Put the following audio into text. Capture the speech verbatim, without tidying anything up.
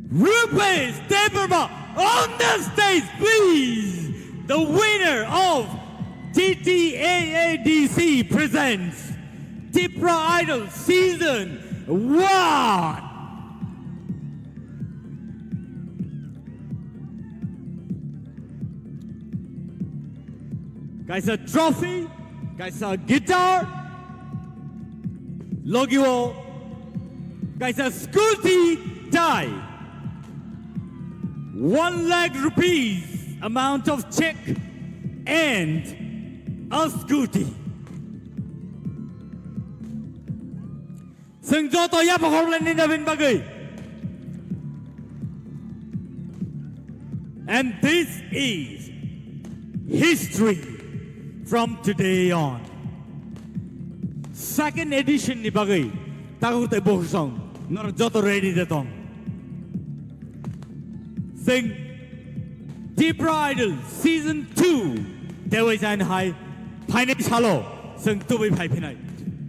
Rupesh Debbarma on the stage, please. The winner of T T A A D C presents Tipra Idol Season one. Kaisa trophy, kaisa guitar, logio, kaisa scooty tai, one lakh rupees amount of check and a scooty. Chwng joto yapha khoroknai nini bagwi. And this is history from today on. Second edition ni bagwi takhuk tei bukhuk song norok joto ready de tong. Chwng Tipra Idol Season two tei waisa hai phainai salo chwng tubui phai phinai.